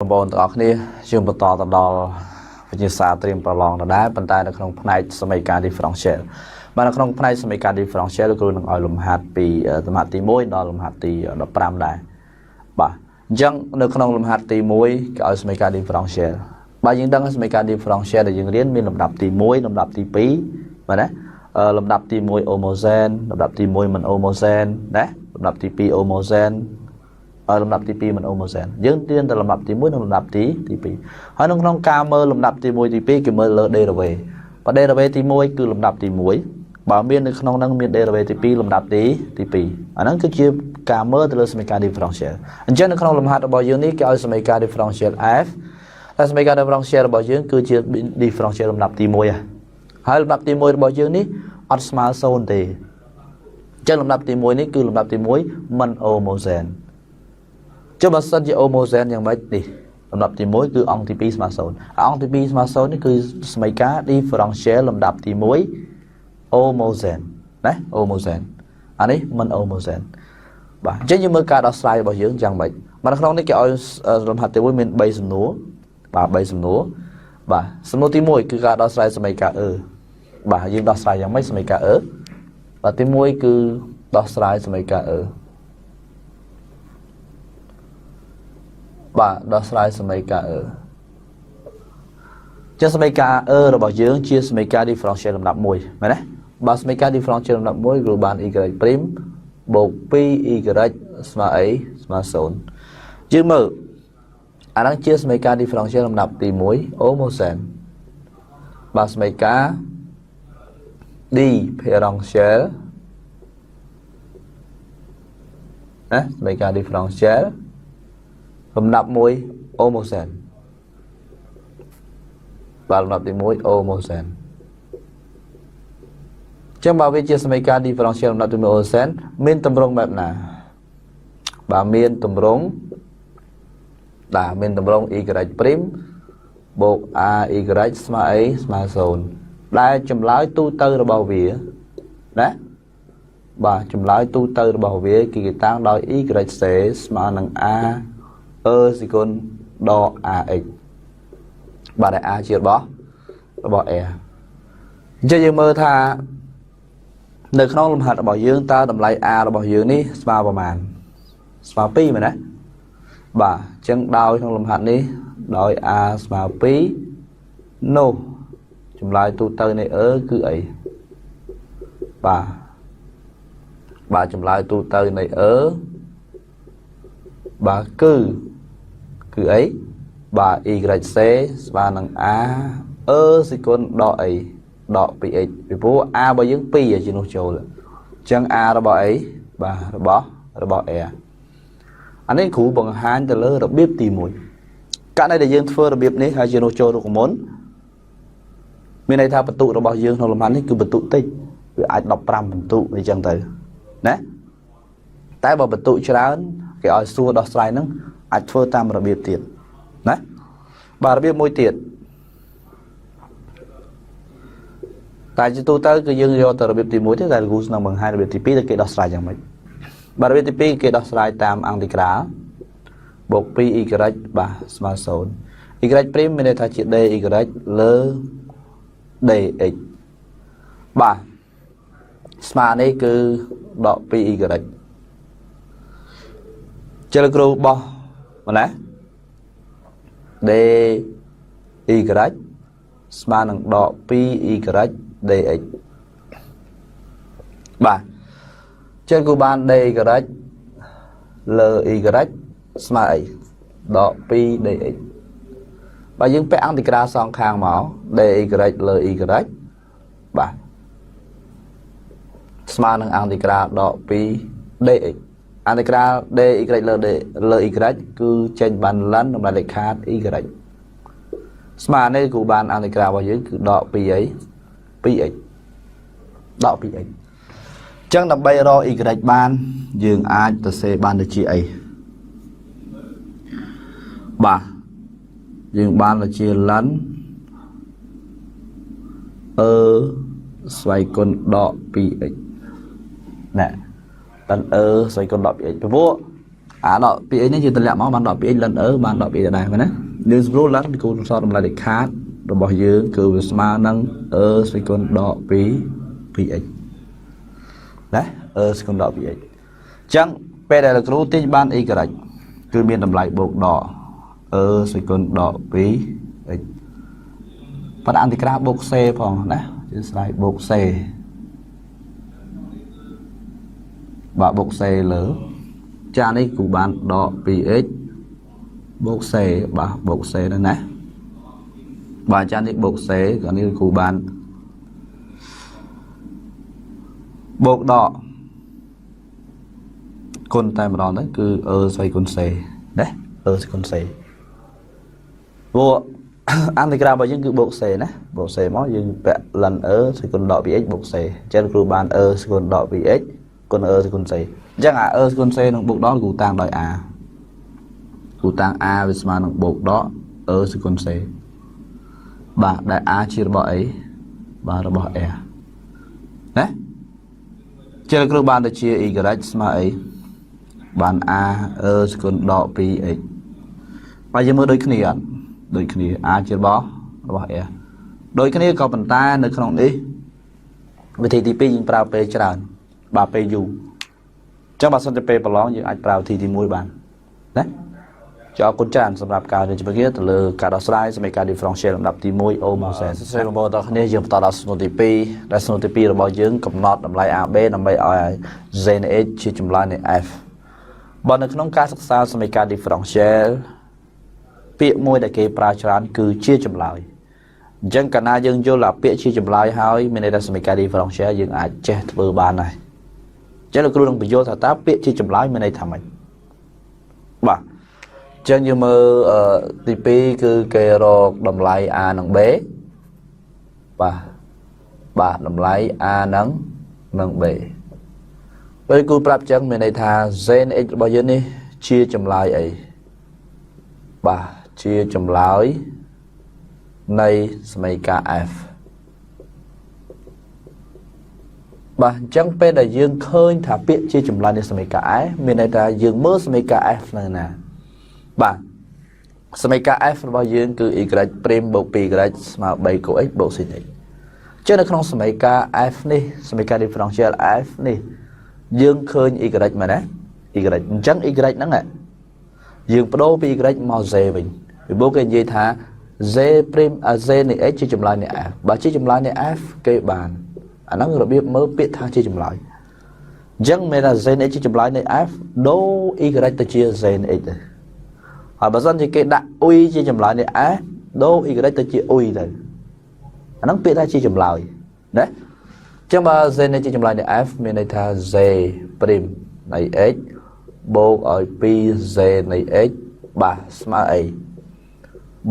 បងប្អូនទាំងអស់គ្នាយើងបន្តទៅដល់វិញ្ញាសាត្រៀមប្រឡងដដែលប៉ុន្តែនៅក្នុងផ្នែកសមីការ differential បាទនៅក្នុងផ្នែកសមីការ differential លោកគ្រូនឹងឲ្យលំហាត់ពីលំហាត់ទី1ដល់លំហាត់ទី15ដែរបាទអញ្ចឹងនៅក្នុងលំហាត់ទី1គេឲ្យសមីការ differential បាទយើងដឹងសមីការ differential ដែលយើងរៀនមានលំដាប់ទី1លំដាប់ទី2បាទណាលំដាប់ទី1 homogène លំដាប់ទី1មិន homogène ណាលំដាប់ទី2 homogène លំដាប់ទី2មិន homogène យើងរៀនតែលំដាប់ទី1និងលំដាប់ទី2ហើយនៅក្នុងការមើលលំដាប់ទី1ទី2គេមើលលើ derivative បើ derivative ទី1គឺលំដាប់ទី1បើមាននៅក្នុងហ្នឹងមាន derivative ទី2លំដាប់ទី2អាហ្នឹងគឺជាការមើលទៅលើសមីការ differential អញ្ចឹងនៅក្នុងលំហាត់របស់យើងនេះគេឲ្យសមីការ differential f តែសមីការ differential របស់យើងគឺជា differential លំដាប់ទី1ហើយលំដាប់ទី1របស់យើងនេះអត់ស្មើ0ទេអញ្ចឹងលំដាប់ទី1នេះគឺលំដាប់ទី1មិន homogène ចុះបើសិនជា homogène យ៉ាងម៉េចនេះលំដាប់ទី1គឺអង្គទី2ស្មើ0អង្គទី2ស្មើ0នេះគឺសមីការ differential លំដាប់ទី1 homogène ណា homogène អានេះមិន homogène បាទអញ្ចឹងយើងមើលការដោះស្រាយរបស់យើងយ៉ាងម៉េចបាទនៅក្នុងនេះគេឲ្យលំហាត់ទី1មាន3សំណួរបាទ3សំណួរបាទសំណួរទី1គឺការដោះស្រាយសមីការ e បាទយើងដោះស្រាយយ៉ាងម៉េចសមីការ e បាទទី1គឺដោះស្រាយសមីការ e បាទដោះស្រាយសមីការ e ចឹងសមីការ e របស់យើងជាសមីការ differential លំដាប់1មែនទេបាទសមីការ differential លំដាប់1គ្រូបាន y' បូក 2y ស្មើអីស្មើ0យើងមើលអាហ្នឹងជាសមីការ differential លំដាប់ទី1 homogène បាទសមីការ differential ណាសមីការ differential លំដាប់1 homogène បាទលំដាប់ទី1 homogène ចឹងបើវាជាសមីការ differential លំដាប់ទី1 homogène មានទម្រង់បែបណាបាទមានទម្រង់បាទមានទម្រង់ y' បូក ay ស្មើអីស្មើ0ដែលចម្លើយទូទៅរបស់វាណាបាទចម្លើយទូទៅរបស់វាគេគេតាំងដោយ yc ស្មើនឹង a e សេគុណដក ax បាទដែល a ជារបស់ r អញ្ចឹងយើងមើលថានៅក្នុងលំហាត់របស់យើងតើតម្លៃ a របស់យើងនេះស្មើប្រមាណស្មើ2មែនទេបាទអញ្ចឹងដោយក្នុងលំហាត់នេះដោយ a ស្មើ2នោះចម្លើយទូទៅនៃ e គឺអីបាទបាទចម្លើយទូទៅនៃ e បាទគឺអីបាទ yc ស្មើនឹង a e សេគុណដកអីដក 2x ពីព្រោះ a របស់យើង2ជានោះចូលអញ្ចឹង a របស់អីបាទរបស់ r អានេះគ្រូបង្ហាញទៅលើរបៀបទី1ករណីដែលយើងធ្វើរបៀបនេះហើយជានោះចូលរូបមន្តមានន័យថាបន្ទុករបស់យើងក្នុងលំហាត់នេះគឺបន្ទុកតិចវាអាច15បន្ទុកអីចឹងទៅណាតែបើបន្ទុកច្រើនគេឲ្យសួរដោះស្រាយហ្នឹងអាចធ្វើតាមរបៀបទៀតណាបាទរបៀបមួយទៀតតែជាទូទៅគឺយើងយកទៅរបៀបទី1ទេតែគ្រូនឹងបង្ហាញរបៀបទី2ទៅគេដោះស្រាយយ៉ាងម៉េចបាទរបៀបទី2គេដោះស្រាយតាមអង់តិក្រាលបូក 2y បាទស្មើ0 y' មានន័យថាជា dy លើ dx បាទស្មើនេះគឺដក 2y ជិលគ្រូបោះម្ល៉េះ dy ស្មើនឹងដក 2y dx បាទចឹងគូបាន dy លើ y ស្មើអីដក 2dx បើយើងពាក់អង់តិក្រាលសងខាងមក dy លើ y បាទស្មើនឹងអង់តិក្រាលដក 2dx អន្តក្រាល dy លើ d លើ y គឺចេញបានលិនតម្លៃលេខខាត y ស្មើនេះគ្រូបានអន្តក្រាលរបស់យើងគឺដក2អី 2x ដក 2x អញ្ចឹងដើម្បីរក y បានយើងអាចទៅសេបានទៅជាអីបាទយើងបានទៅជាលិនអឺស្វ័យគុណដក 2x ណែលិនអឺស្វ័យគុណដក 2x ព្រោះ អាដក 2x នេះយើងតម្លាក់មកបានដក 2x ln e បានដក 2x ដដែលមែនណាយើងស្រួលឡើងគូសល់តម្លៃដាច់ខាតរបស់យើងគឺវាស្មើនឹង e ស្វ័យគុណដក2 2x ណា e ស្វ័យគុណដក 2x អញ្ចឹងពេលដែលលោកគ្រូទាញបាន y គឺមានតម្លៃបូកដក e ស្វ័យគុណដក 2x ប៉ុន្តែអន្តក្រាបូក c ផងណាយើងស្រាយបូក c បាទបូក c លើចានេះគូបានដក 2x បូក c បាទបូក c ហ្នឹងណាបាទចានេះបូក c ក៏នេះគូបានបូកដកគុណតែម្ដងទៅគឺ e ស្វ័យគុណ c ណា e ស្វ័យគុណ c ព្រោះអន្តក្រារបស់យើងគឺបូក c ណាបូក c មកយើងពាក់ ln e ស្វ័យគុណដក 2x បូក c អញ្ចឹងគ្រូបាន e ស្វ័យគុណដក 2x គុណ e ស្វ័យគុណ c អញ្ចឹងអា e ស្វ័យគុណ c នឹងបូកដកគ្រូតាំងដោយ a គ្រូតាំង a វាស្មើនឹងបូកដក e ស្វ័យគុណ c បាទដែល a ជារបស់អីបាទរបស់ r ណាជាគ្រូបានទៅជា y ស្មើអីបាន a e ស្គុណដក 2x បាទយើងមើលដូចគ្នាអត់ដូចគ្នា a ជារបស់ r ដូចគ្នាក៏ប៉ុន្តែនៅក្នុងនេះវិធីទី2យើងប្រើពេលច្រើនបាទពេលយូរអញ្ចឹងបើសិនជាពេលប្រឡងយើងអាចប្រើវិធីទី1បានណាចអរគុណច្រើនសម្រាប់ការរៀនជំរាបទៅលើការដោះស្រាយសមីការ differential លំដាប់ទី1អូម៉ូសែនសួស្តីបងប្អូនទាំងគ្នាយើងបន្តដល់សំណួរទី2ដែលសំណួរទី2របស់យើងកំណត់តម្លៃ AB ដើម្បីឲ្យ z នៃ h ជាចម្លើយនៃ f បើនៅក្នុងការសិក្សាសមីការ differential ពាក្យមួយដែលគេប្រើច្រើនគឺជាចម្លើយអញ្ចឹងកាលណាយើងយល់ថាពាក្យជាចម្លើយហើយមានន័យថាសមីការ differential យើងអាចចេះធ្វើបានហើយអញ្ចឹងលោកគ្រូនឹងបញ្យល់ថាតើពាក្យជាចម្លើយមានន័យថាម៉េចបាទចឹងយើងមើលទី2គឺគេរកតម្លៃ a និង b បាទបាទតម្លៃ a និង b ពេលគូប្រាប់ចឹងមានន័យថា z x របស់យើងនេះជាចម្លើយអីបាទជាចម្លើយនៃសមីការ f បាទអញ្ចឹងពេលដែលយើងឃើញថាពាក្យជាចម្លើយនៃសមីការ f មានន័យថាយើងមើលសមីការ f នៅណាបាទសមីការ f របស់យើងគឺ y' បូក 2y ស្មើ3កូ x បូក sin x ចឹងនៅក្នុងសមីការ f នេះសមីការ differential f នេះយើងឃើញ y មែនទេ y អញ្ចឹង y ហ្នឹងយើងបដូរពី y មក z វិញពីព្រោះគេនិយាយថា z' z នៃ x ជាចម្លើយនៃ f បើជាចម្លើយនៃ f គេបានអាហ្នឹងរបៀបមើលពាក្យថាជាចម្លើយអញ្ចឹងមានថា z នៃ x ជាចម្លើយនៃ f ដូរ y ទៅជា z នៃ x ទៅហើយបើសិនជាគេដាក់ u ជាចម្លើយនៃ f ដូរ y ទៅជា u ទៅអាហ្នឹងពាក្យថាជាចម្លើយណាអញ្ចឹងបើ z នៃជាចម្លើយនៃ f មានន័យថា z' នៃ x បូកឲ្យ 2z នៃ x បាទស្មើអី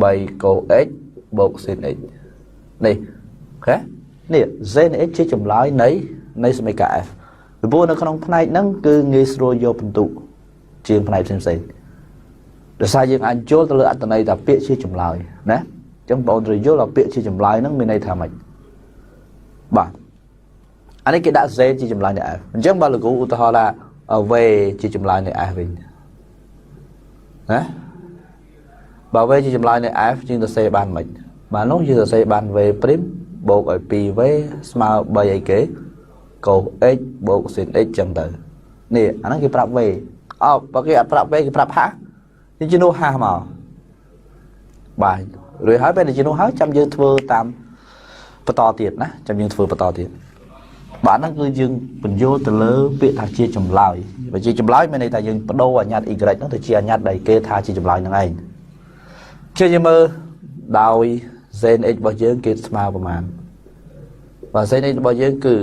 3កូ x បូក sin x នេះអូខេនេះ z នៃ x ជាចម្លើយនៃសមីការ f ពីព្រោះនៅក្នុងផ្នែកហ្នឹងគឺងាយស្រួលយកពិន្ទុជាងផ្នែកផ្សេងៗដោយសារយើងអាចយល់ទៅលើអត្ថន័យថាពាក្យជាចម្លើយណាអញ្ចឹងបងត្រូវយល់ថាពាក្យជាចម្លើយហ្នឹងមានន័យថាម៉េចបាទអានេះគេដាក់ z ជាចម្លើយនៃ f អញ្ចឹងបើលោកគ្រូឧទាហរណ៍ថា v ជាចម្លើយនៃ f វិញណាបើ v ជាចម្លើយនៃ f យើងទៅសេបានមិនបាទនោះយើងទៅសេបាន v' បូកឲ្យ 2v ស្មើ3អីគេកូ x បូក sin x ចឹងទៅនេះអាហ្នឹងគេប្រាប់ v អោបើគេអត់ប្រាប់ v គេប្រាប់ h យើងជំនួសហមកបាទរួចហើយពេលជំនួសហើយចាំយើងធ្វើតាមបន្តទៀតណាចាំយើងធ្វើបន្តទៀតបាទហ្នឹងគឺយើងបញ្យល់ទៅលើពាក្យថាជាចម្លើយបើជាចម្លើយមានន័យថាយើងបដូរអញ្ញត្តិ y ហ្នឹងទៅជាអញ្ញត្តិដែលគេថាជាចម្លើយហ្នឹងឯងជឿយើងមើលដោយ z x របស់យើងគេស្មើប្រមាណបាទ z x របស់យើងគឺ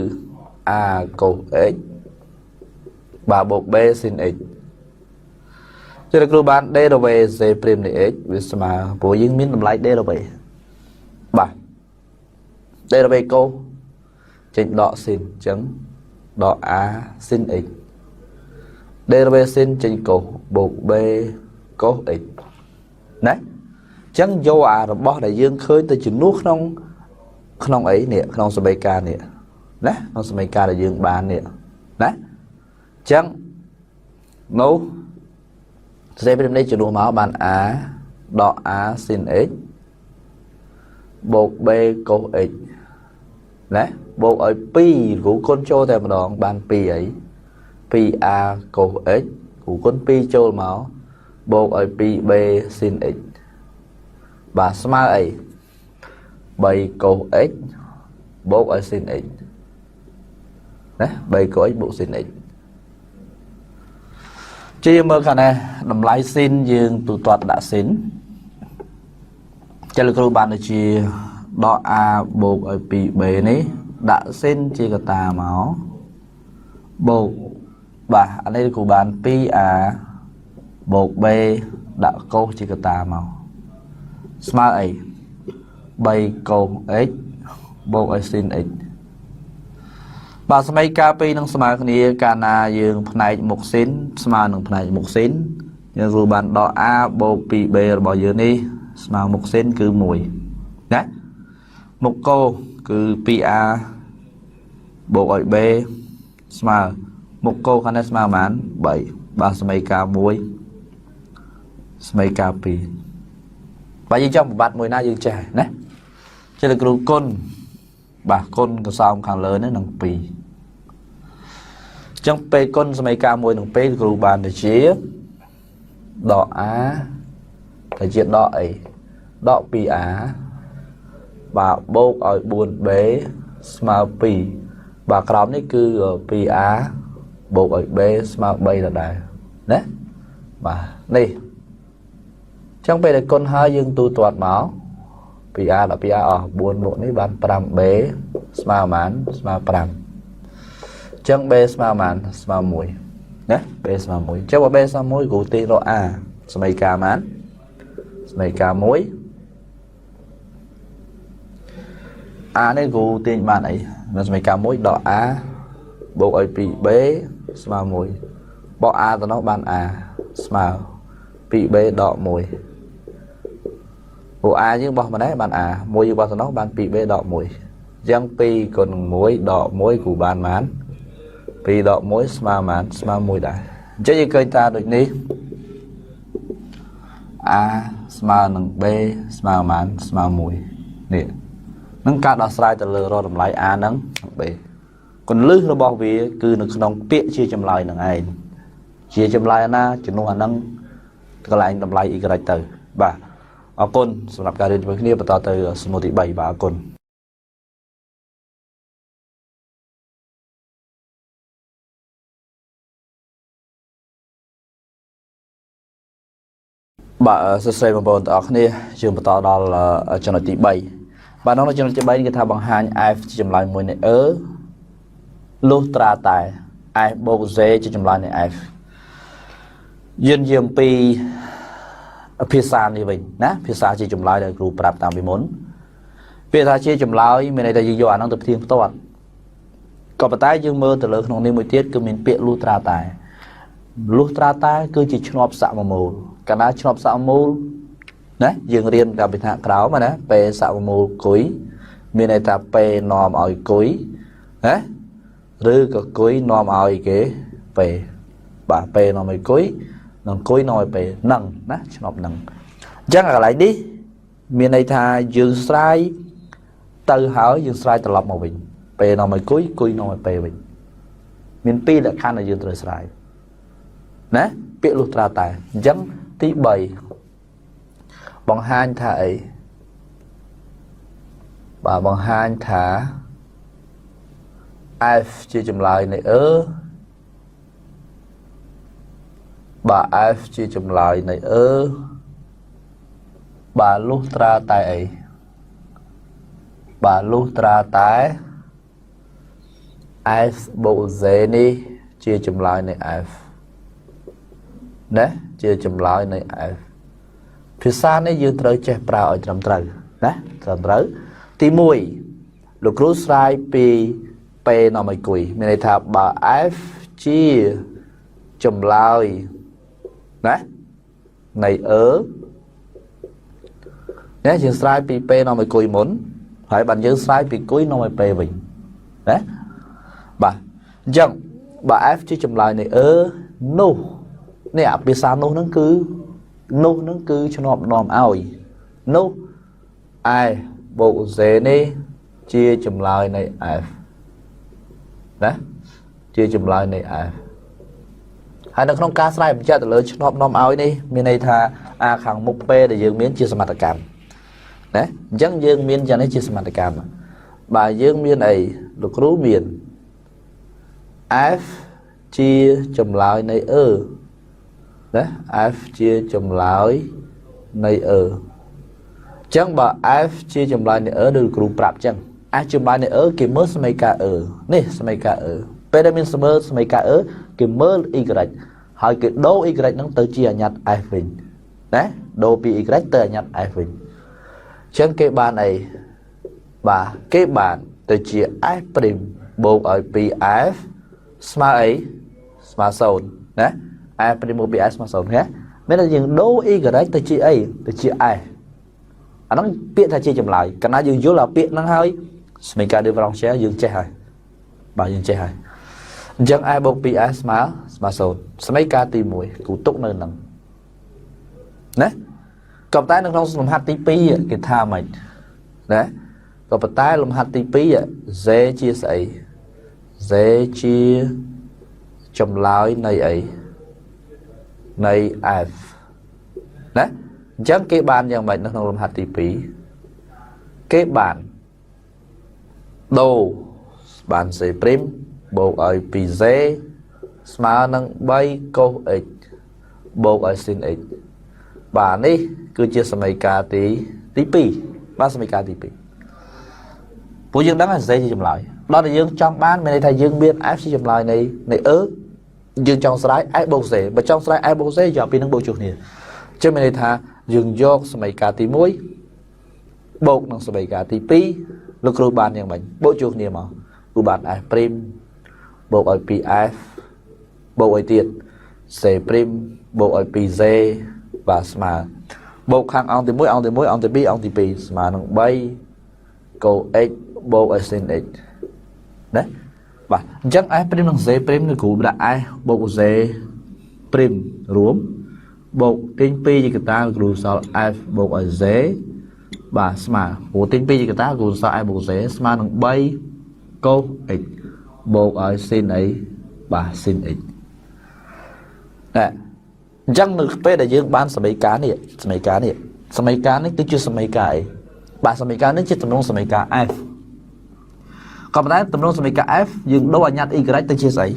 a កូ x បាទបូក b sin x ជឿគ្រូបាន d រវ z' នៃ x វាស្មើព្រោះយើងមានតម្លៃ d រវបាទ d រវកូចេញដក sin អញ្ចឹងដក a sin x d រវ sin ចេញកូបូក b កូ x ណាអញ្ចឹងយកអារបស់ដែលយើងឃើញទៅជំនួសក្នុងក្នុងអីនេះក្នុងសមីការនេះណាក្នុងសមីការដែលយើងបាននេះណាអញ្ចឹងនោះ សរសេរពីនេះជំនួសមកបាន a ដក a sin x បូក b cos x ណាបូកឲ្យ2គ្រូគុណចូលតែម្ដងបាន2អី 2a cos x គ្រូគុណ2ចូលមកបូកឲ្យ 2b sin x បាទស្មើអី3 cos x បូកឲ្យ sin x ណា3 cos x បូក sin x ជាមើលខាងនេះតម្លៃ sin យើងទូទាត់ដាក់ sin ចឹងលោកគ្រូបានដូចជាដក a បូកឲ្យ 2b នេះដាក់ sin ជាកតាមកបូកបាទអានេះគ្រូបាន 2a បូក b ដាក់កូសជាកតាមកស្មើអី3កូស x បូកឲ្យ sin x បាទសមីការពីរនឹងស្មើគ្នាកាលណាយើងផ្នែកមុខ sin ស្មើនឹងផ្នែកមុខ sin យើងគ្រូបានដក a បូក 2b របស់យើងនេះស្មើមុខ sin គឺ1ណាមុខកូគឺ 2a បូកឲ្យ b ស្មើមុខកូខាងនេះស្មើប៉ុន្មាន3បាទសមីការ1សមីការ2បាទយើងចង់បំបត្តិមួយណាយើងចេះណាចេះលោកគ្រូគុណបាទគុណកសោមខាងលើនេះនឹង2អញ្ចឹងពេលគុណសមីការ1នឹង2គ្រូបានទៅជាដក a ទៅជាដកអីដក 2a បាទបូកឲ្យ 4b ស្មើ2បាទក្រោមនេះគឺ 2a បូកឲ្យ b ស្មើ3ដដែលណាបាទនេះអញ្ចឹងពេលដែលគុណហើយយើងទូទាត់មក 2a ដល់ 2a អស់4មុខនេះបាន 5b ស្មើប៉ុន្មានស្មើ5អញ្ចឹង b ស្មើប៉ុន្មានស្មើ1ណា b ស្មើ1អញ្ចឹងបើ b ស្មើ1គ្រូទាញរក a សមីការប៉ុន្មានសមីការ1 a នេះគ្រូទាញបានអីសមីការ1ដក a បូកឲ្យ 2b ស្មើ1បក a ទៅនោះបាន a ស្មើ 2b ដក1ព្រោះ a យើងបោះម្នេះបាន a 1យើងបោះទៅនោះបាន 2b ដក1អញ្ចឹង2គុណនឹង1ដក1គ្រូបានប៉ុន្មាន2ដក1ស្មើប៉ុន្មានស្មើ1ដែរអញ្ចឹងយើងឃើញថាដូចនេះ a ស្មើនឹង b ស្មើប៉ុន្មានស្មើ1នេះនឹងការដោះស្រាយទៅលើរកតម្លៃ a និង b គន្លឹះរបស់វាគឺនៅក្នុងពាក្យជាចម្លើយនឹងឯងជាចម្លើយណាជំនួសអានឹងកន្លែងតម្លៃ y ទៅបាទអរគុណសម្រាប់ការរៀនជាមួយគ្នាបន្តទៅសំណួរទី3បាទអរគុណបាទសួស្តីបងប្អូនទាំងអស់គ្នាយើងបន្តដល់ចំណុចទី3បាទក្នុងចំណុចទី3នេះគេថាបង្ហាញ f ជាចម្លើយមួយនៃ e លុះត្រាតែ f បូក z ជាចម្លើយនៃ f យើងនិយាយអំពីភាសានេះវិញណាភាសាជាចម្លើយដែលគ្រូប្រាប់តាមពីមុនពាក្យថាជាចម្លើយមានន័យថាយើងយកអាហ្នឹងទៅផ្ទៀងផ្ទាត់ក៏ប៉ុន្តែយើងមើលទៅលើក្នុងនេះមួយទៀតគឺមានពាក្យលុះត្រាតែលុះត្រាតែគឺជាឈ្នាប់សមមូលកាលណាឈ្នាប់សមមូលណាយើងរៀនកាលពីថ្នាក់ក្រោមណា P សមមូលគុយមានន័យថា P នាំឲ្យគុយណាឬក៏គុយនាំឲ្យគេ P បាទ P នាំឲ្យគុយនិងគុយនាំឲ្យ P នឹងណាឈ្នាប់នឹងអញ្ចឹងកន្លែងនេះមានន័យថាយើងស្រាយទៅហើយយើងស្រាយត្រឡប់មកវិញ P នាំឲ្យគុយគុយនាំឲ្យ P វិញមានពីរលក្ខខណ្ឌដែលយើងត្រូវស្រាយណាពាក្យលុះត្រាតែអញ្ចឹងទី3បង្ហាញថាអីបាទបង្ហាញថា f ជាចម្លើយនៃ e បាទ f ជាចម្លើយនៃ e បាទលុះត្រាតែអីបាទលុះត្រាតែ f បូក z នេះជាចម្លើយនៃ f ណាជាចម្លើយនៃ f ភាសានេះយើងត្រូវចេះប្រើឲ្យត្រឹមត្រូវណាត្រឹមត្រូវទី1លោកគ្រូស្រាយពី P នាំឲ្យគុយមានន័យថាបើ f ជាចម្លើយណានៃ e ណាយើងស្រាយពី P នាំឲ្យគុយមុនហើយបានយើងស្រាយពីគុយនាំឲ្យ P វិញណាបាទអញ្ចឹងបើ f ជាចម្លើយនៃ e នោះ នេះអាភាសានោះហ្នឹងគឺនោះហ្នឹងគឺឈ្នាប់នាំឲ្យនោះ S បូក Z នេះជាចម្លើយនៃ F ណាជាចម្លើយនៃ F ហើយនៅក្នុងការស្រាយបញ្ជាក់ទៅលើឈ្នាប់នាំឲ្យនេះមានន័យថាអាខាងមុខ P ដែលយើងមានជាសមត្ថកម្មណាអញ្ចឹងយើងមានយ៉ាងនេះជាសមត្ថកម្មបាទយើងមានអីលោកគ្រូមាន F ជាចម្លើយនៃ E ណា F ជាចម្លើយនៃ E អញ្ចឹងបើ F ជាចម្លើយនៃ E ដូចគ្រូប្រាប់អញ្ចឹង F ចម្លើយនៃ E គេមើលសមីការ E នេះសមីការ E ពេលដែលមានសមើសមីការ E គេមើល Y ហើយគេដូរ Y ហ្នឹងទៅជាអញ្ញត្តិ F វិញណាដូរពី Y ទៅអញ្ញត្តិ F វិញអញ្ចឹងគេបានអីបាទគេបានទៅជា F' បូកឲ្យ 2F ស្មើអីស្មើ0ណា F' បូក 2F ស្មើ0ណាមានតែយើងដូរ Y ទៅជាអីទៅជា F អាហ្នឹងពាក្យថាជាចម្លើយកាលណាយើងយល់អាពាក្យហ្នឹងហើយសមីការ differential យើងចេះហើយបាទយើងចេះហើយអញ្ចឹង f បូក 2s ស្មើស្មើ0សមីការទី1គូទុកនៅនឹងណាក៏ប៉ុន្តែនៅក្នុងលំហាត់ទី2គេថាម៉េចណាក៏ប៉ុន្តែលំហាត់ទី2 z ជាស្អី z ជាចម្លើយនៃអីនៃ f ណាអញ្ចឹងគេបានយ៉ាងម៉េចនៅក្នុងលំហាត់ទី2គេបានដូរបាន z' បូកឲ្យ 2z ស្មើនឹង3 cos x បូកឲ្យ sin x បាទនេះគឺជាសមីការទីទី2បាទសមីការទី2ពួកយើងដឹងថា z ជាចម្លើយដល់តែយើងចង់បានមានន័យថាយើងមាន f ជាចម្លើយនៃនៃ e យើងចង់ស្រាយ f បូក z បើចង់ស្រាយ f បូក z យកពីនឹងបូកជួសគ្នាចឹងមានន័យថាយើងយកសមីការទី1បូកនឹងសមីការទី2លោកគ្រូបានយ៉ាងម៉េចបូកជួសគ្នាមកគ្រូបាន f' បូកឲ្យ 2f បូកឲ្យទៀត c' បូកឲ្យ 2z បាទស្មើបូកខាងអង្គទី1អង្គទី1អង្គទី2អង្គទី2ស្មើនឹង3 cos x បូកឲ្យ sin x ណាបាទអញ្ចឹង f' និង z' នៅគ្រូដាក់ f បូក z' រួមបូកទាញ2ជាកតាគ្រូសល់ f បូកឲ្យ z បាទស្មើព្រោះទាញ2ជាកតាគ្រូសល់ f បូក z ស្មើនឹង3 cos x បូកឲ្យ sin អីបាទ sin x ណែអញ្ចឹងនៅពេលដែលយើងបានសមីការនេះសមីការនេះសមីការនេះគឺជាសមីការអីបាទសមីការនេះជាទម្រង់សមីការ f ក៏ប៉ុន្តែទម្រង់សមីការ f យើងដូរអញ្ញត្តិ y ទៅជាស្អី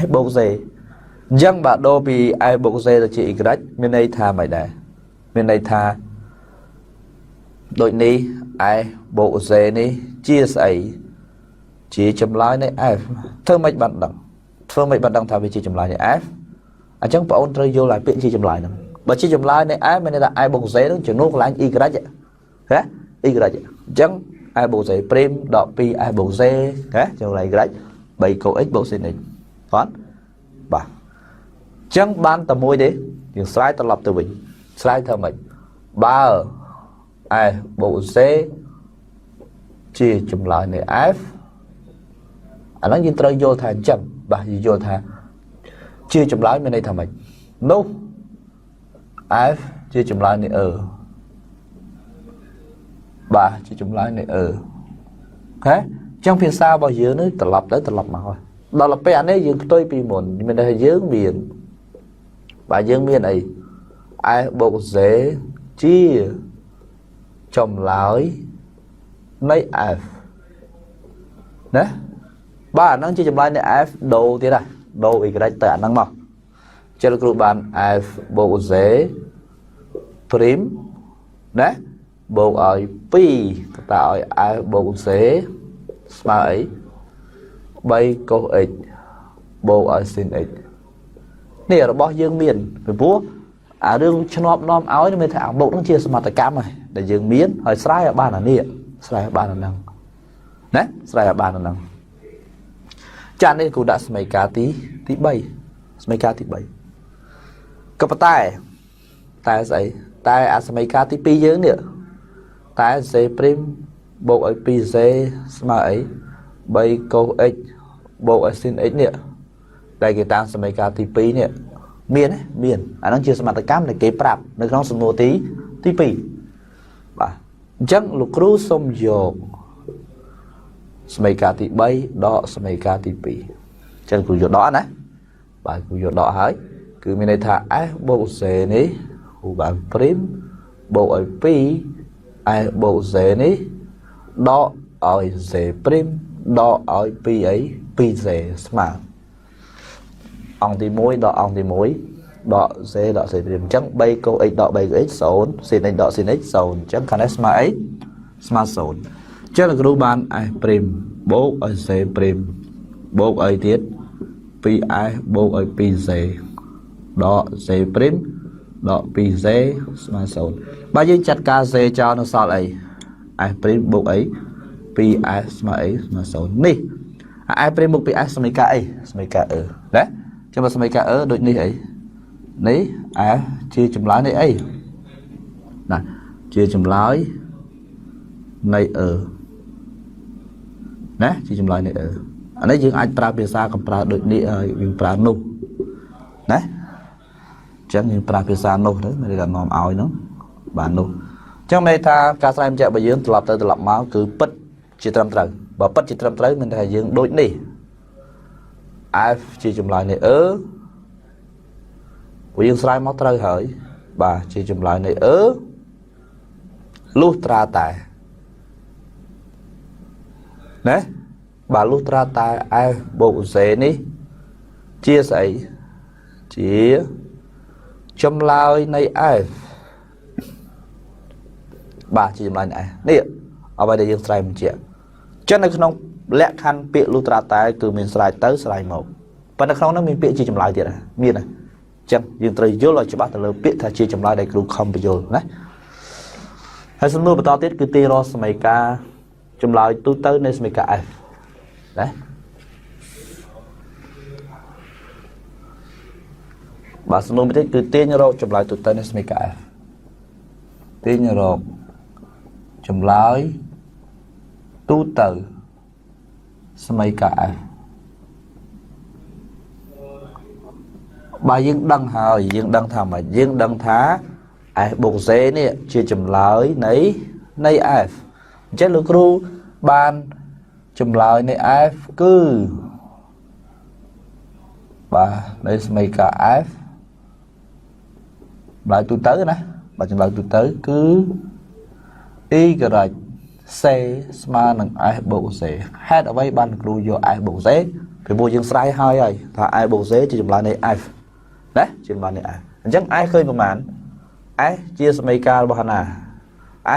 f បូក z អញ្ចឹងបាទដូរពី f បូក z ទៅជា y មានន័យថាម៉េចដែរមានន័យថាដូចនេះ f បូក z នេះជាស្អីជាចម្លើយនៃ f ធ្វើម៉េចបានដឹងធ្វើម៉េចបានដឹងថាវាជាចម្លើយនៃ f អញ្ចឹងបងអូនត្រូវយល់ឲ្យពាក្យជាចម្លើយហ្នឹងបើជាចម្លើយនៃ f មានន័យថា f បូក z ហ្នឹងជំនួសកន្លែង y ហ៎ y អញ្ចឹង f បូក z ព្រីមដក 2 f បូក z ហ៎ចំណែក y 3 cos x បូក sin x បាទបាទអញ្ចឹងបានតែមួយទេយើងស្រាយត្រឡប់ទៅវិញស្រាយធ្វើម៉េចបើ f បូក z ជាចម្លើយនៃ f អាហ្នឹងយើងត្រូវយល់ថាអញ្ចឹងបាទយើងយល់ថាជាចម្លើយមានន័យថាម៉េចនោះ f ជាចម្លើយនៃ e បាទជាចម្លើយនៃ e ហេអញ្ចឹងភាសារបស់យើងនេះត្រឡប់ទៅត្រឡប់មកហើយដល់ពេលអានេះយើងផ្ទុយពីមុនមានន័យថាយើងមានបាទយើងមានអី f បូក z ជាចម្លើយនៃ f ណាបាទអាហ្នឹងជាចម្លើយនៃ f ដូរទៀតហ่ะដូរ y ទៅអាហ្នឹងមកចឹងលោកគ្រូបាន f បូក z ព្រីមណាបូកឲ្យ2កតាឲ្យ f បូក z ស្មើអី3 cos x បូកឲ្យ sin x នេះរបស់យើងមានពីព្រោះអារឿងឈ្នាប់នាំឲ្យមានថាអាមុខហ្នឹងជាសមត្ថកម្មហើយដែលយើងមានហើយស្រាយឲ្យបានអានេះស្រាយឲ្យបានអាហ្នឹងណាស្រាយឲ្យបានអាហ្នឹងចានេះគ្រូដាក់សមីការទីទី3សមីការទី3ក៏ប៉ុន្តែតែស្អីតែអាសមីការទី2យើងនេះតែ z' បូកឲ្យ 2z ស្មើអី3 cos x បូកឲ្យ sin x នេះដែលគេតាំងសមីការទី2នេះ មានទេមានអាហ្នឹងជាសមត្ថកម្មដែលគេប្រាប់នៅក្នុងសំណួរទីទី2បាទអញ្ចឹងលោកគ្រូសូមយកសមីការទី3ដកសមីការទី2អញ្ចឹងគ្រូយកដកណាបាទគ្រូយកដកហើយគឺមានន័យថា s បូក z នេះគ្រូបាន prime បូកឲ្យ2 s បូក z នេះដកឲ្យ z prime ដកឲ្យ2អី 2z ស្មើអង្គទី1ដកអង្គទី1ដក z ដក z prime អញ្ចឹង3កូ x ដក3កូ x 0 sin x ដក sin x 0អញ្ចឹងខាងនេះស្មើអីស្មើ0អញ្ចឹងលោកគ្រូបាន s prime បូកឲ្យ z prime បូកអីទៀត 2s បូកឲ្យ 2z ដក z prime ដក 2z ស្មើ0បើយើងចាត់ការ z ចោលនៅសល់អី s prime បូកអី 2s ស្មើអីស្មើ0នេះអា s prime បូក 2s សមីការអីសមីការ e ណាចាំបើសមីការ e ដូចនេះអីនេះ s ជាចម្លើយនៃអីណាជាចម្លើយនៃ e ណាជាចម្លើយនៃ e អានេះយើងអាចប្រើភាសាកំប្រើដូចនេះហើយយើងប្រើនោះណាអញ្ចឹងយើងប្រើភាសានោះទៅមានន័យថានាំឲ្យហ្នឹងបាទនោះអញ្ចឹងមានន័យថាការស្រែបញ្ជាក់របស់យើងត្រឡប់ទៅត្រឡប់មកគឺពិតជាត្រឹមត្រូវបើពិតជាត្រឹមត្រូវមានន័យថាយើងដូចនេះ F ជាចម្លើយនៃ E ព្រោះយើងស្រាយមកត្រូវហើយបាទជាចម្លើយនៃ E លុះត្រាតែណាបាទលុះត្រាតែ F បូក Z នេះជាស្អីជាចម្លើយនៃ F បាទជាចម្លើយនៃ F នេះអ្វីដែលយើងស្រាយបញ្ជាក់ចឹងនៅក្នុងលក្ខខណ្ឌពាក្យលុះត្រាតែគឺមានស្រាយទៅស្រាយមកប៉ុន្តែក្នុងនោះមានពាក្យជាចម្លើយទៀតណាមានណាចឹងយើងត្រូវយល់ឲ្យច្បាស់ទៅលើពាក្យថាជាចម្លើយដែលគ្រូខំបញ្យល់ណាហើយសំណួរបន្តទៀតគឺទីរកសមីការចម្លើយទូទៅនៃសមីការ F ណាបាទសំណួរមួយទៀតគឺទាញរកចម្លើយទូទៅនៃសមីការ F ទាញរកចម្លើយទូទៅសមីការ F បើយើងដឹងហើយយើងដឹងថាម៉េចយើងដឹងថា S បូក Z នេះជាចម្លើយនៃ F អញ្ចឹងលោកគ្រូបានចម្លើយនៃ F គឺបាទនៃសមីការ F ចម្លើយទូទៅណាបាទចម្លើយទូទៅគឺ Y C ស្មើនឹង S បូក C ហេតុអ្វីបានគ្រូយក S បូក C ពីព្រោះយើងស្រាយហើយហើយថា S បូក C ជាចម្លើយនៃ F ណាជាចម្លើយនៃ F អញ្ចឹង S ឃើញប្រមាណ S ជាសមីការរបស់ណា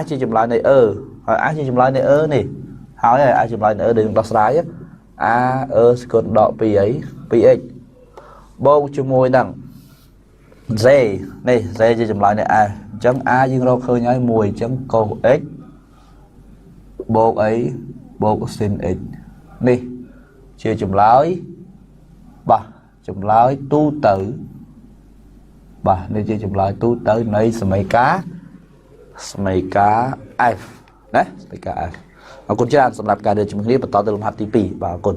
S ជាចម្លើយនៃ E ហើយ S ជាចម្លើយនៃ E នេះហើយហើយ S ចម្លើយនៃ E ដែលយើងដោះស្រាយ A E ស្គុណដក2អី 2x បូកជាមួយនឹង Z នេះ Z ជាចម្លើយនៃ S អញ្ចឹង A យើងរកឃើញហើយ1អញ្ចឹងកូស x បូកអីបូក sin x នេះជាចម្លើយបាទចម្លើយទូទៅបាទនេះជាចម្លើយទូទៅនៃសមីការសមីការ F ណាសមីការ F អរគុណច្រើនសម្រាប់ការរៀនជាមួយគ្នាបន្តទៅលំហាត់ទី2បាទអរគុណ។